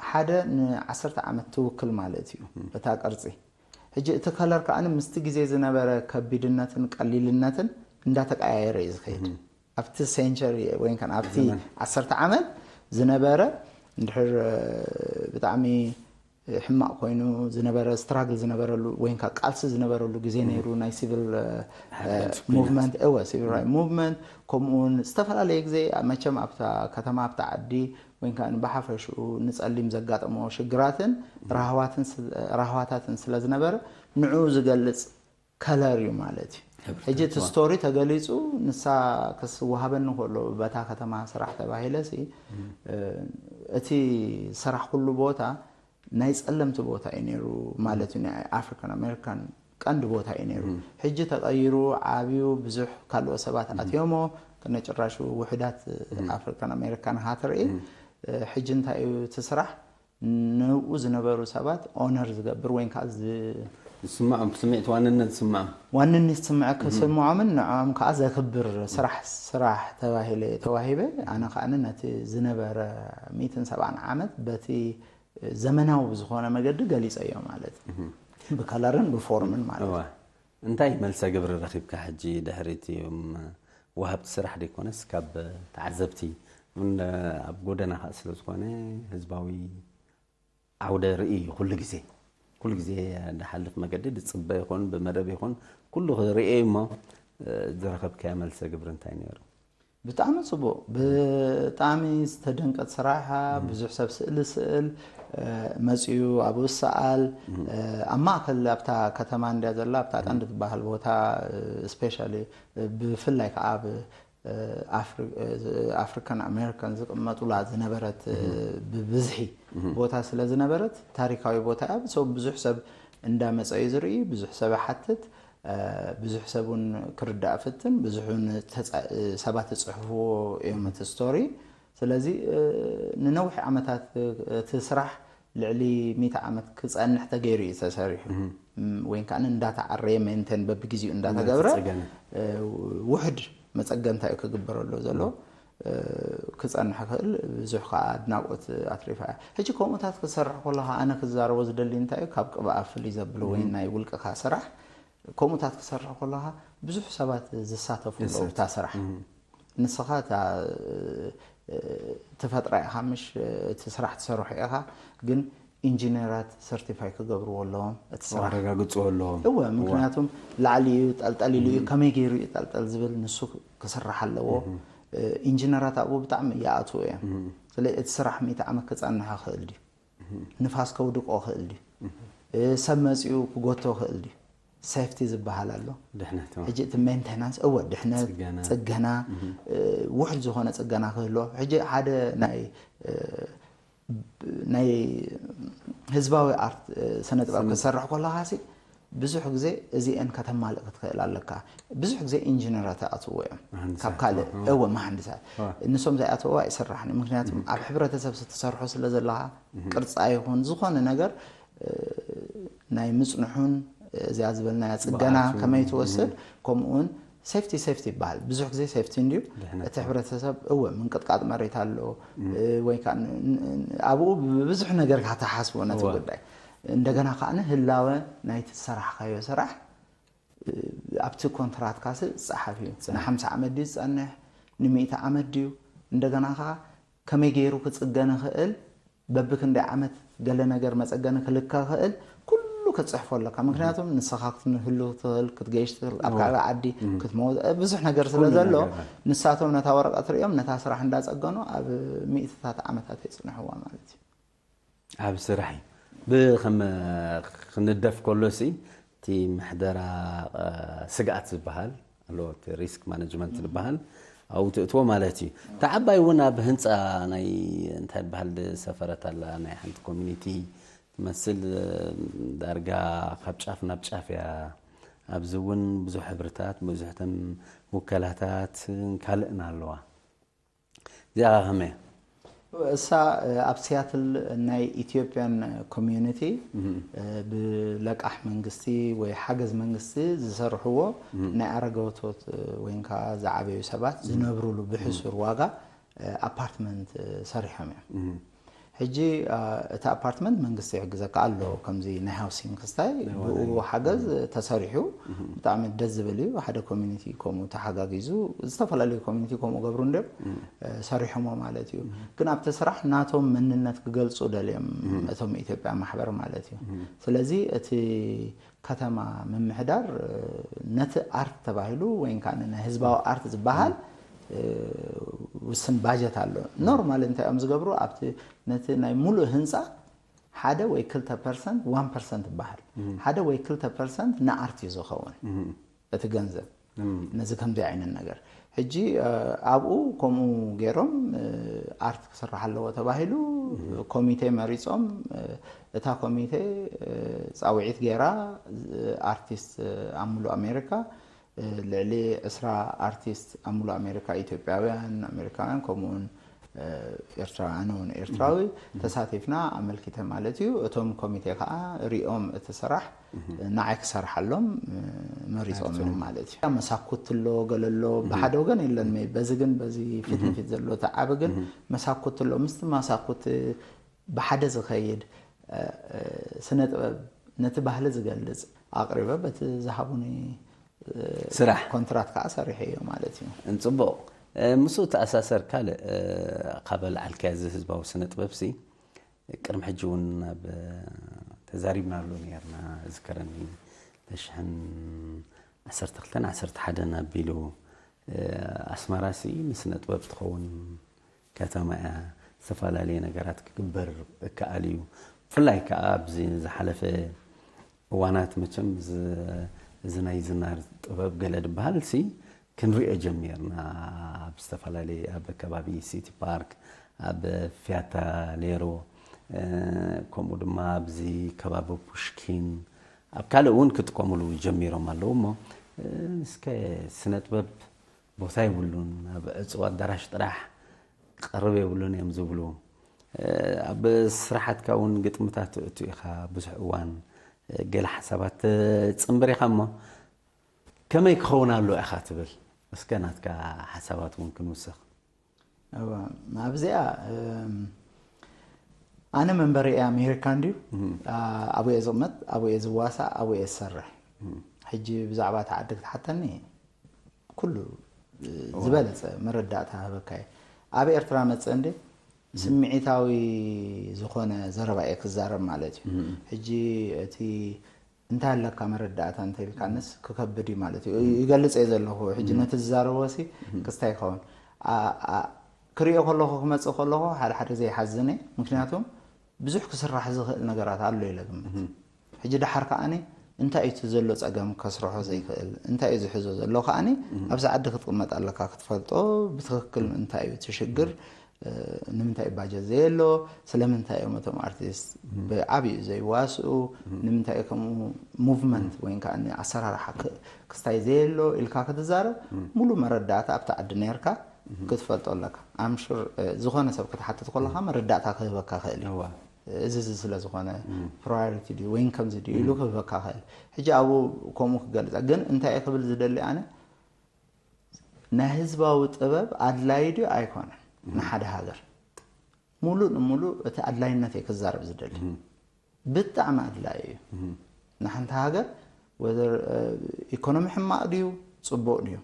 ሓደ ንዓሰርተ ዓመት ትውክል ማለት እዩ እታ ቅርፂ። ሕጂ እቲ ከለር ከዓ ምስቲ ግዜ ዝነበረ ከቢድነትን ቀሊልነትን እንዳተቀያየረ እዩ ዝኸይድ። ኣብቲ ሴንቸሪ ወይ ከዓ ኣብቲ ዓሰርተ ዓመት ዝነበረ እንድሕር ብጣዕሚ ሕማቕ ኮይኑ ዝነበረ ስትራግል ዝነበረሉ ወይ ከዓ ቃልሲ ዝነበረሉ ግዜ ነይሩ ናይ ሲቪል ሙቭመንት እወ ሲቪል ራይት ሙቭመንት ከምኡ እውን ዝተፈላለየ ግዜ መቸም ኣብታ ከተማ ኣብታ ዓዲ ወይ ከዓ ብሓፈሽኡ ንፀሊም ዘጋጠሞ ሽግራትን ራህዋታትን ስለ ዝነበረ ንዕኡ ዝገልፅ ከለር እዩ ማለት እዩ። ሕጂ እቲ ስቶሪ ተገሊፁ ንሳ ክስወሃበኒ ከሎ በታ ከተማ ስራሕ ተባሂለ ሲ እቲ ስራሕ ኩሉ ቦታ ናይ ፀለምቲ ቦታ እዩ ነይሩ ማለት እዩ። ናይ ኣፍሪካን ኣሜሪካን ቀንዲ ቦታ እዩ ነይሩ። ሕጂ ተቐይሩ ዓብዩ ብዙሕ ካልኦት ሰባት ኣትዮሞ ከነጭራሹ ውሕዳት ኣፍሪካን ኣሜሪካን ሃትርኢ ሕጂ እንታይ እዩ እቲ ስራሕ ንኡ ዝነበሩ ሰባት ኦነር ዝገብር ወይ ከዓ ዝስምዖም ስምዒት ዋንነት ዝስምዖም ዋንነት ዝስምዐ ክስምዖምን ንዕኦም ከዓ ዘክብር ስራሕ ስራሕ ተባሂለ ተዋሂበ ኣነ ከዓ ነቲ ዝነበረ ሚእትን ሰብዓን ዓመት በቲ ዘመናዊ ብዝኾነ መገዲ ገሊፀዮ ማለት ብከለርን ብፎርምን ማለት እንታይ መልሰ ግብሪ ረኺብካ ሕጂ ድሕሪ እቲኦም ወሃብቲ ስራሕ ደይኮነስ ካብ ተዓዘብቲ እውን ኣብ ጎደና ከዓ ስለ ዝኾነ ህዝባዊ ዓውደ ርኢ ኩሉ ግዜ ኩሉ ግዜ ድሓልፍ መገዲ ድፅበ ይኹን ብመደብ ይኹን ኩሉ ክርእየ እሞ ዝረኸብካዮ መልሰ ግብሪ እንታይ ነይሩ? ብጣዕሚ ፅቡቕ። ብጣዕሚ ዝተደንቀት ስራሕ። ብዙሕ ሰብ ስእሊ ስእል መፅዩ ኣብኡ ሰኣል ኣብ ማእከል ኣብታ ከተማ እንድያ ዘላ ኣብታ ቀንዲ ትበሃል ቦታ ስፔሻሊ ብፍላይ ከዓ ኣብ ኣፍሪካን ኣሜሪካን ዝቕመጡላ ዝነበረት ብብዝሒ ቦታ ስለ ዝነበረት ታሪካዊ ቦታ እያ። ሰብ ብዙሕ ሰብ እንዳመፀ እዩ ዝርኢ፣ ብዙሕ ሰብ ይሓትት፣ ብዙሕ ሰብ እውን ክርዳእ ፍትን፣ ብዙሕ እውን ሰባት ዝፅሕፍዎ እዮም እቲ ስቶሪ። ስለዚ ንነዊሕ ዓመታት እቲ ስራሕ ልዕሊ ሚእቲ ዓመት ክፀንሕ ተገይሩ እዩ ተሰሪሑ። ወይ ከዓ እንዳተዓረየ ሜንቴን በብግዜኡ እንዳተገብረ ውሕድ መፀገንታ እዩ ክግበረሉ ዘሎ። ክፀንሕ ክእል ብዙሕ ከዓ ኣድናቆት ኣትሪፋ እያ። ሕጂ ከምኡታት ክሰርሕ ከለካ ኣነ ክዛረቦ ዝደሊ እንታይ እዩ ካብ ቅብኣ ፍልይ ዘብሎ ወይ ናይ ውልቅካ ስራሕ ከምኡታት ክሰርሕ ከለካ ብዙሕ ሰባት ዝሳተፉ ኣለዉ እታ ስራሕ። ንስኻ እታ ትፈጥራ ኢኻ ምሽ እቲ ስራሕ ትሰርሖ ኢኻ ግን ኢንጂነራት ሰርቲፋይ ክገብርዎ ኣለዎም እቲ ስራሕ ኣረጋግፅዎ ኣለዎም። እወ ምክንያቱም ላዕሊ እዩ ጠልጠል ኢሉ እዩ ከመይ ገይሩ እዩ ጠልጠል ዝብል ንሱ ክስራሕ ኣለዎ። ኢንጂነራት ኣብኡ ብጣዕሚ ይኣትዉ እዮም። ስለ እቲ ስራሕ ሚእቲ ዓመት ክፀንሕ ይኽእል ድዩ? ንፋስ ከውድቆ ይኽእል ድዩ? ሰብ መፂኡ ክጎቶ ይኽእል ድዩ? ሴፍቲ ዝበሃል ኣሎ። ድሕነት ሕጂ እቲ ሜንቴናንስ እወ ድሕነት ፅገና። ፅገና ውሕድ ዝኾነ ፅገና ክህልዎ ሕጂ ሓደ ናይ ናይ ህዝባዊ ኣርት ስነ ጥበብ ክትሰርሕ ከለካ ሲ ብዙሕ ግዜ እዚአን ከተማልእ ክትክእል ኣለካ። ብዙሕ ግዜ ኢንጂነራት ይኣትዎ እዮም መሃንድሳት፣ ካብ ካልእ እዎ። እወ መሃንድሳት እወ። ንሶም ዘይኣትዎ ኣይስራሕን እዩ። ምክንያቱ ኣብ ሕብረተሰብ ዝተሰርሑ ስለ ዘለካ ቅርፃ ይኹን ዝኾነ ነገር ናይ ምፅንሑን እዚኣ ዝበልናያ ፅገና ብቕዓቱ፣ ከመይ ትወስድ ከምኡውን ሴፍቲ ሴፍቲ ይበሃል። ብዙሕ ግዜ ሴፍቲ እንድዩ ድሕነት። እቲ ሕብረተሰብ እወ ምንቅጥቃጥ መሬት ኣሎ ወይ ከዓ ን- ን- ኣብኡ ብብዙሕ ነገር ካተሓስቦ ነቲ እወ። ጉዳይ እንደገና ከዓ ንህላወ ናይቲ ዝሰራሕካዮ ስራሕ ኣብቲ ኮንትራትካ ስ ዝፀሓፍ እዩ። ንሓምሳ ዓመት ድዩ ዝፀንሕ ንሚእቲ ዓመት ድዩ እንደገና ከዓ ከመይ ገይሩ ክፅገን ይኽእል በብክንደይ ዓመት ገለ ነገር መፀገኒ ክልካ ይኽእል ኩሉ ክትፅሕፎ ኣለካ። ምክንያቱም ንስኻ ክትህሉ ትኽእል ክትገይሽ ትኽእል ኣብ እወ። ከባቢ ዓዲ ክትመ ብዙሕ ነገር ስለ ኩሉ ዘሎ ነገር። ንሳቶም ነታ ወረቀት ሪኦም ነታ ስራሕ እንዳፀገኑ ኣብ ሚእትታት ዓመታት የፅንሕዋ ማለት እዩ። ኣብ ስራሕ እዩ ብከም ክንደፍ ከሎ ሲ እቲ ምሕደራ እ፣ ስግኣት ዝበሃል ኣለዎ እቲ ሪስክ ማነጅመንት ዝበሃል ኣብኡ ትእትዎ ማለት እዩ። እታ ዓባይ እውን ኣብ ህንፃ ናይ እንታይ ዝበሃል ዝሰፈረት ኣላ ናይ ሓንቲ ኮሚኒቲ ትመስል እ፣ ዳርጋ ካብ ጫፍ ናብ ጫፍ እያ። ኣብዚ እውን ብዙሕ ሕብርታት ብዙሕተን ውከላታት ካልእን ኣለዋ። እዚኣ ከመይ እያ? እሳ ኣብ ሲያትል ናይ ኢትዮጵያን ኮሚዩኒቲ ብለቃሕ መንግስቲ ወይ ሓገዝ መንግስቲ ዝሰርሕዎ ናይ ኣረጋውቶት ወይ ከዓ ዝዓበዩ ሰባት ዝነብሩሉ ብሕሱር ዋጋ ኣፓርትመንት ሰሪሖም እዮም። ሕጂ እቲ ኣፓርትመንት መንግስቲ ይሕግዘካ ኣሎ ከምዚ ናይ ሃውሲንግ ክስታይ ብኡ ሓገዝ ተሰሪሑ ብጣዕሚ ደስ ዝብል እዩ። ሓደ ኮሚኒቲ ከምኡ ተሓጋጊዙ ዝተፈላለዩ ኮሚኒቲ ከምኡ ገብሩ እንድዮም ሰሪሖሞ ማለት እዩ። ግን ኣብቲ ስራሕ ናቶም መንነት ክገልፁ ደልዮም እቶም ኢትዮጵያ ማሕበር ማለት እዩ። ስለዚ እቲ ከተማ ምምሕዳር ነቲ ኣርት ተባሂሉ ወይ ከዓ ናይ ህዝባዊ ኣርት ዝበሃል ውስን ባጀት ኣሎ። ኖርማል እንታይ እዮም ዝገብሩ ኣብቲ ነቲ ናይ ሙሉእ ህንፃ ሓደ ወይ ክልተ ፐርሰንት ዋን ፐርሰንት ይበሃል ሓደ ወይ ክልተ ፐርሰንት ንኣርት እዩ ዝኸውን እቲ ገንዘብ ነዚ ከምዚ ዓይነት ነገር ሕጂ ኣብኡ ከምኡ ገይሮም ኣርት ክስራሕ ኣለዎ ተባሂሉ ኮሚቴ መሪፆም እታ ኮሚቴ ፃውዒት ገይራ ኣርቲስት ኣምሉ ኣሜሪካ ልዕሊ ዕስራ ኣርቲስት ኣምሉ ኣሜሪካ ኢትዮጵያውያን ኣሜሪካውያን ከምኡውን ኤርትራውያን እውን ኤርትራዊ ተሳቲፍና ኣመልኪተ ማለት እዩ። እቶም ኮሚቴ ከዓ ሪኦም እቲ ስራሕ ንዓይ ክሰርሓሎም መሪፆም እዮም ማለት እዩ። መሳኩት ኣሎ ገለ ኣሎ ብሓደ ወገን የለን ሜ በዚ ግን በዚ ፊት ንፊት ዘሎ እቲ ዓቢ ግን መሳኩት ኣሎ ምስቲ መሳኩት ብሓደ ዝኸይድ ስነ ጥበብ ነቲ ባህሊ ዝገልፅ ኣቕሪበ በቲ ዝሃቡኒ ስራሕ ኮንትራት ከዓ ሰሪሐዮ ማለት እዩ። እንፅቡቕ። ምስኡ ተኣሳሰር ካልእ ካብ ኣልዓልካዮ እዚ ህዝባዊ ስነ ጥበብ ሲ ቅድሚ ሕጂ እውን ናብ ተዛሪብናሉ ነርና። ዝከረኒ ተሽሕን ዓሰርተ ክልተን ዓሰርተ ሓደን ኣቢሉ ኣስመራ ሲ ንስነ ጥበብ ትኸውን ከተማ እያ። ዝተፈላለየ ነገራት ክግበር እከኣል እዩ። ብፍላይ ከዓ ኣብዚ ዝሓለፈ እዋናት መቸም እዚ ናይ ዝናር ጥበብ ገለ ዝበሃል ሲ ክንሪኦ ጀሚርና። ኣብ ዝተፈላለየ ኣብ ከባቢ ሲቲ ፓርክ፣ ኣብ ፊያታ ሌሮ፣ ከምኡ ድማ ኣብዚ ከባቢ ፑሽኪን ኣብ ካልእ እውን ክጥቀሙሉ ጀሚሮም ኣለዉ። እሞ እስከ ስነ ጥበብ ቦታ የብሉን፣ ኣብ ዕፁብ ኣዳራሽ ጥራሕ ቀርብ የብሉን እዮም ዝብሉ። ኣብ ስራሓትካ እውን ግጥምታት ትእቱ ኢኻ ብዙሕ እዋን፣ ገለ ሓሳባት ትፅንብር ኢኻ። እሞ ከመይ ክኸውን ኣሎ ኢኻ ትብል? እስከ ናትካ ሓሳባት እውን ክንውስኽ። ኣብዚኣ ኣነ መንበሪ ኣሜሪካ እንድዩ። ኣብኡ እየ ዝቕመጥ፣ ኣብኡ እየ ዝዋሳእ፣ ኣብኡ እየ ዝሰርሕ። ሕጂ ብዛዕባ እቲ ዓዲ ክትሓተኒ ኩሉ ዝበለፀ መረዳእታ ህበካ እየ። ኣብ ኤርትራ መፀ እንደ ስምዒታዊ ዝኾነ ዘረባ እየ ክዛረብ ማለት እዩ። ሕጂ እቲ እንታይ ኣለካ መረዳእታ እንተኢልካንስ ክከብድ እዩ ማለት እዩ። ይገልፅ እየ ዘለኹ። ሕጂ ነቲ ዝዛረቦ ሲ ክስታይ ይኸውን። ክሪኦ ከለኹ ክመፅእ ከለኹ ሓደ ሓደ ዘይሓዝን እየ። ምክንያቱም ብዙሕ ክስራሕ ዝኽእል ነገራት ኣሎ ኢለ ግምት። ሕጂ ደሓር ከዓኒ እንታይ እዩ እቲ ዘሎ ፀገም ከስርሖ ዘይክእል እንታይ እዩ ዝሕዞ ዘሎ ከዓኒ ኣብዚ ዓዲ ክትቅመጥ ኣለካ ክትፈልጦ ብትክክል እንታይ እዩ እቲ ሽግር ንምንታይ እዩ ባጀት ዘየሎ ስለምንታይ እዮም እቶም ኣርቲስት ብዓብዩ ዘይዋስኡ ንምንታይ እዩ ከምኡ ሙቭመንት ወይ ከዓ ኣሰራርሓ ክስታይ ዘየሎ ኢልካ ክትዛረብ ሙሉ መረዳእታ ኣብቲ ዓዲ ነርካ ክትፈልጦ ኣለካ ኣምሹር ዝኾነ ሰብ ክትሓትት ከለካ መረዳእታ ክህበካ ክእል እዩ እዚ እዚ ስለ ዝኾነ ፕራዮሪቲ ድዩ ወይ ከምዚ ድዩ ኢሉ ክህበካ ክእል ሕጂ ኣብኡ ከምኡ ክገልፀ ግን እንታይ እየ ክብል ዝደሊ ኣነ ናይ ህዝባዊ ጥበብ ኣድላይ ድዩ ኣይኮነን ንሓደ ሃገር ሙሉእ ንሙሉእ እቲ ኣድላይነት እየ ክዛረብ ዝደሊ ብጣዕሚ ኣድላይ እዩ ንሓንቲ ሃገር ወደር ኢኮኖሚ ሕማቕ ድዩ ፅቡቕ ድዩ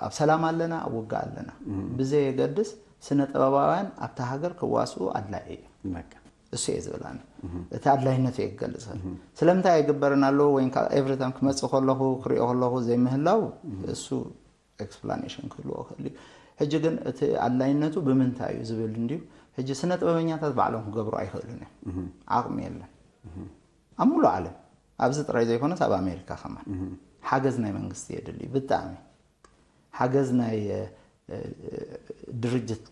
ኣብ ሰላም ኣለና ኣብ ውጋ ኣለና ብዘየገድስ ስነ ጥበባውያን ኣብታ ሃገር ክዋስኡ ኣድላይ እዩ እሱ እየ ዝብል ኣነ እቲ ኣድላይነቱ እየ ክገልፅ ስለምንታይ ኣይግበርን ኣለዎ ወይ ኤቭሪታም ክመፅእ ከለኹ ክሪኦ ከለኹ ዘይምህላው እሱ ኤክስፕላኔሽን ክህልዎ ክእል እዩ ሕጂ ግን እቲ ኣድላይነቱ ብምንታይ እዩ ዝብል እንድዩ ሕጂ ስነ ጥበበኛታት ባዕሎም ክገብሩ ኣይክእሉን እዮም ዓቕሚ የለን ኣብ ሙሉእ ዓለም ኣብዚ ጥራይ ዘይኮነስ ኣብ ኣሜሪካ ከማን ሓገዝ ናይ መንግስቲ የድሊ እዩ ብጣዕሚ ሓገዝ ናይ ድርጅት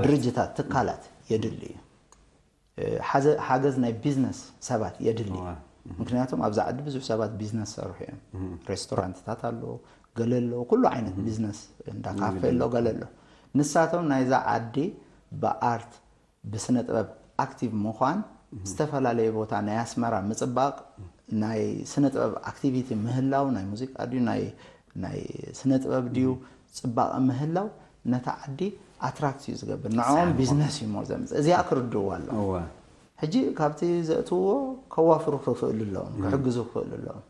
ድርጅታት ትካላት የድሊ እዩ ሓገዝ ናይ ቢዝነስ ሰባት የድሊ ምክንያቱም ኣብዚ ዓዲ ብዙሕ ሰባት ቢዝነስ ሰርሑ እዮም ሬስቶራንትታት ኣለዎ ገለ ኣለዎ ኩሉ ዓይነት ቢዝነስ እንዳ ካፌ ኣሎ ገለ ኣሎ ንሳቶም ናይዛ ዓዲ ብኣርት ብስነ ጥበብ ኣክቲቭ ምዃን ዝተፈላለየ ቦታ ናይ ኣስመራ ምፅባቕ ናይ ስነ ጥበብ ኣክቲቪቲ ምህላው ናይ ሙዚቃ ድዩ ናይ ናይ ስነ ጥበብ ድዩ ፅባቐ ምህላው ነታ ዓዲ ኣትራክት እዩ ዝገብር ንዕኦም ቢዝነስ እዩ ሞ ዘምፅእ እዚኣ ክርድእዋ ኣለዎም ሕጂ ካብቲ ዘእትውዎ ከዋፍሩ ክኽእሉ ኣለዎም ክሕግዙ ክኽእሉ ኣለዎም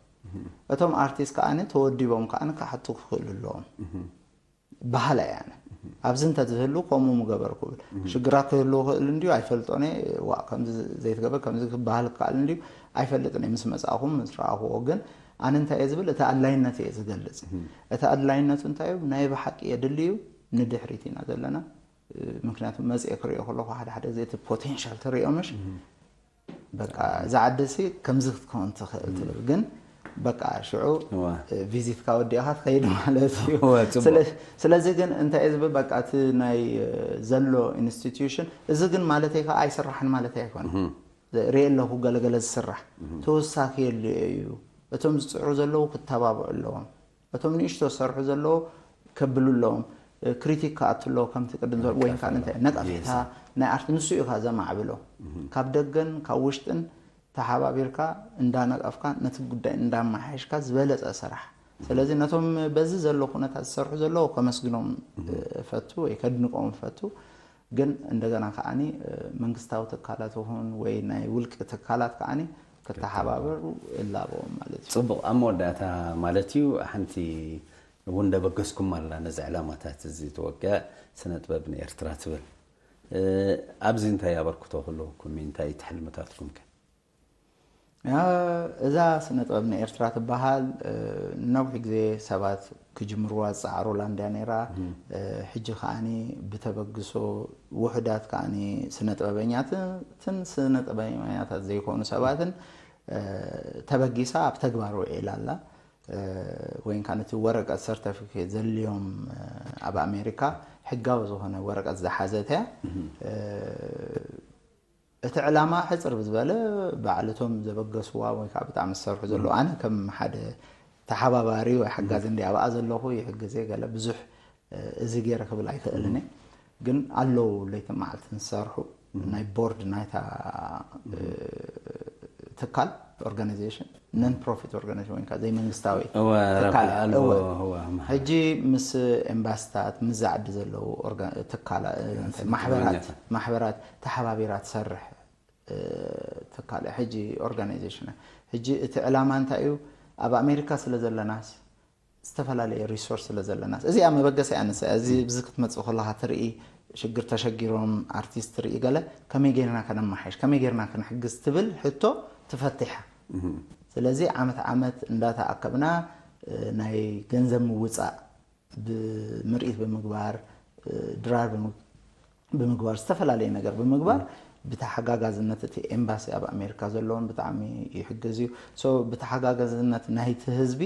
እቶም ኣርቲስት ከዓ ተወዲቦም ከዓ ክሓቱ ክኽእሉ ኣለዎም ባህላ እያ ኣብዚ እንተትህሉ ከምኡ ምገበርኩ ብል ሽግራት ክህልዎ ክእል እንድዩ ኣይፈልጦን ዋ ከምዚ ዘይትገበር ከምዚ ክበሃል ክከኣል እንድዩ ኣይፈልጥን ምስ መፃእኹም ምስ ረኣኽዎ ግን ኣነ እንታይ እየ ዝብል እቲ ኣድላይነት እየ ዝገልፅ እቲ ኣድላይነቱ እንታይ እዩ ናይ ብሓቂ የድሊ እዩ ንድሕሪት ኢና ዘለና ምክንያቱ መፅኤ ክሪኦ ከለኩ ሓደ ሓደ ግዜ እቲ ፖቴንሻል ትሪኦ ምሽ በቃ እዛ ዓዲ ሲ ከምዚ ክትከውን ትኽእል ትብል ግን በቃ ሽዑ ቪዚትካ ወዲእካ ትኸይድ ማለት እዩ ስለዚ ግን እንታይ ዝብል በቃ እቲ ናይ ዘሎ ኢንስቲትዩሽን እዚ ግን ማለተይ ከዓ ኣይስራሕን ማለተይ ኣይኮነ ርኢ ኣለኹ ገለገለ ዝስራሕ ተወሳኪ የድልዮ እዩ እቶም ዝፅዕሩ ዘለዉ ክተባብዑ ኣለዎም እቶም ንእሽቶ ዝሰርሑ ዘለዉ ከብሉ ኣለዎም ክሪቲክ ክኣቱ ኣለዎ ከምቲ ቅድም ዝበል ወይ ከዓ እንታይ ነቀፌታ ናይ ኣርት ንሱ እዩ ዘማዕብሎ ካብ ደገን ካብ ውሽጥን ተሓባቢርካ እንዳነቀፍካ ነቲ ጉዳይ እንዳመሓየሽካ ዝበለፀ ስራሕ ስለዚ ነቶም በዚ ዘሎ ኩነታት ዝሰርሑ ዘለዉ ከመስግኖም ፈቱ ወይ ከድንቆም ፈቱ ግን እንደገና ከዓኒ መንግስታዊ ትካላት ይኹን ወይ ናይ ውልቂ ትካላት ከዓኒ ከተሓባበሩ እላበዎም ማለት እዩ። ጽቡቕ። ኣብ መወዳእታ ማለት እዩ፣ ሓንቲ እውን ደበገስኩም ኣላ ነዚ ዕላማታት እዚ ተወግዐ ስነ ጥበብ ንኤርትራ ትብል። እ፣ ኣብዚ እንታይ ኣበርክቶ ክህልወኩም እዩ? እንታይ ትሕልምታትኩም ከ? ያ፣ እዛ ስነ ጥበብ ንኤርትራ ትበሃል፣ እ፣ ነዊሕ ግዜ ሰባት ክጅምርዋ ዝጸዓሩላ እንድያ ነይራ። እ፣ ሕጂ ከኣኒ ብተበግሶ ውሑዳት ከኣኒ ስነ ጥበበኛትን ስነ ጥበበኛታት ዘይኮኑ ሰባትን፣ እ፣ ተበጊሳ ኣብ ተግባር ውዒላ ኣላ። እ፣ ወይን ከኣ ነቲ ወረቀት ሰርተፊኬት ዘድልዮም፣ እ፣ ኣብ ኣሜሪካ ሕጋዊ ዝኾነ ወረቀት ዝሓዘት እያ። እ፣ እቲ ዕላማ ሕጽር ብዝበለ ባዕልቶም ዘበገስዋ ወይ ከዓ ብጣዕሚ ዝሰርሑ ዘለዉ፣ ኣነ ከም ሓደ ተሓባባሪ ወይ ሓጋዚ እንዲ ኣብኣ ዘለኹ ይሕግዜ ገለ ብዙሕ፣ እ፣ እዚ ገይረ ክብል ኣይክእልን እየ። ግን ኣለዉ ለይትን መዓልትን ዝሰርሑ ናይ ቦርድ ናይታ፣ እ፣ ትካል ኦርጋናይዜሽን፣ ነን ፕሮፊት ኦርጋናይዜሽን ወይ ከዓ ዘይመንግስታዊ እወ፣ ትካል ረብሓ እያ። ኣልቦ፣ እወ። እወ፣ መ- ሕጂ ምስ ኤምባስታት፣ ምስ ዝዓዲ ዘለዉ ኦርጋ-፣ ትካላ-፣ እ፣ እንታይ፣ ማሕበራት፣ ስደተኛታት። ማሕበራት ተሓባቢራ ትሰርሕ፣ እ፣ ትካል እያ። ሕጂ ኦርጋናይዜሽን እያ። ሕጂ እቲ ዕላማ እንታይ እዩ? ኣብ ኣሜሪካ ስለ ዘለናስ ዝተፈላለየ ሪሶርስ ስለ ዘለናስ፣ እዚኣ መበገሲ እያ። ንሳ እዚ ብዚ ክትመጽእ ከለኻ ትርኢ፣ ሽግር ተሸጊሮም ኣርቲስት ትርኢ፣ ገለ ከመይ ጌርና ከነመሓይሽ፣ ከመይ ጌርና ክንሕግዝ ትብል ሕቶ ትፈትሕ። ስለዚ ዓመት ዓመት እንዳተኣከብና፣ እ፣ ናይ ገንዘብ ምውጻእ ብምርኢት ብምግባር፣ እ፣ ድራር ብምግ-፣ ብምግባር፣ ዝተፈላለየ ነገር ብምግባር ብተሓጋጋዝነት እቲ ኤምባሲ ኣብ ኣሜሪካ ዘለውን ብጣዕሚ ይሕግዝ እዩ። ሶ ብተሓጋጋዝነት ናይቲ ህዝቢ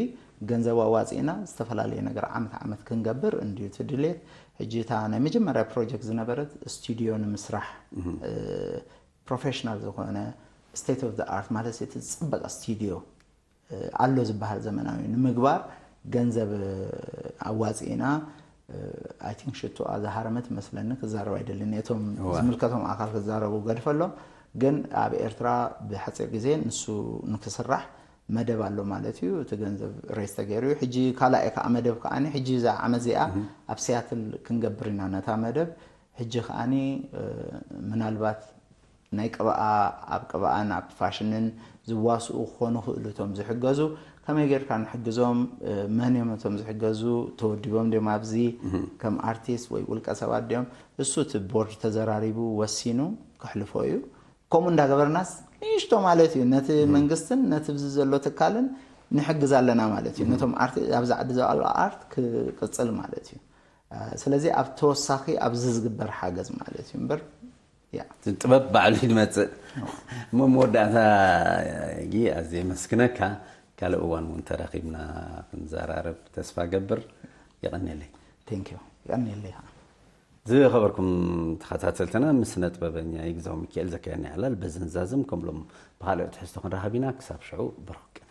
ገንዘብ ኣዋፂእና ዝተፈላለየ ነገር ዓመት ዓመት ክንገብር እንድዩ እቲ ድሌት። ሕጂ እታ ናይ መጀመርያ ፕሮጀክት ዝነበረት ስቱዲዮ ንምስራሕ፣ እ፣ ፕሮፌሽናል ዝኾነ ስቴት ኦፍ ኣርት ማለት እቲ ዝፅበቀ ስቱዲዮ ኣሎ ዝበሃል ዘመናዊ ንምግባር ገንዘብ ኣዋፂእና። ኣይ ቲንክ ሽቶ ዝሃረመት መስለኒ፣ ክዛረብ ኣይደልን። እቶም እዋ። ዝምልከቶም ኣካል ክዛረቡ ገድፈሎም። ግን ኣብ ኤርትራ ብሓፂር ግዜ ንሱ ንክስራሕ መደብ ኣሎ ማለት እዩ። እቲ ገንዘብ ሬስ ተገይሩ እዩ። ሕጂ ካልኣይ ከዓ መደብ ከዓኒ ሕጂ እዛ ዓመት እዚኣ ኣብ ሲያትል ክንገብር ኢና ነታ መደብ። ሕጂ ከዓኒ፣ እ፣ ምናልባት ናይ ቅብኣ፣ ኣብ ቅብኣን ኣብ ፋሽንን ዝዋስኡ ክኾኑ ክእሉ እቶም ዝሕገዙ፣ ከመይ ጌርካ ንሕግዞም? እ፣ መን እዮም እቶም ዝሕገዙ? ተወዲቦም ድዮም ኣብዚ ከም ኣርቲስት ወይ ውልቀ ሰባት ድዮም? እሱ እቲ ቦርድ ተዘራሪቡ ወሲኑ ከሕልፎ እዩ። ከምኡ እንዳገበርናስ ንእሽቶ ማለት እዩ፣ ነቲ መንግስትን ነቲ ብዚ ዘሎ ትካልን ንሕግዝ ኣለና ማለት እዩ። ነቶም ኣርቲ-፣ ኣብዚ ዓዲ ዘሎ ኣርት ክቅጽል ማለት እዩ። እ፣ ስለዚ ኣብ ተወሳኺ ኣብዚ ዝግበር ሓገዝ ማለት እዩ እምበር፣ ያ። እቲ ጥበብ ባዕሉ ይመጽእ። እሞ መወዳእታ ጊ ኣዝየ የመስግነካ። ካልእ እዋን እውን ተራኺብና ክንዘራረብ ተስፋ ገብር። የቐንየለይ። ቴንክ ዩ። የቐንየለይ ከዓ። ዝኸበርኩም ተኸታተልትና፣ ምስ ስነ ጥበበኛ ይግዛው ሚካኤል ዘካየድና ዕላል በዚ ንዛዝም። ከምሎም ብኻልእ ትሕዝቶ ክንራኸብ ኢና። ክሳብ ሽዑ ብሩኽ ቀን።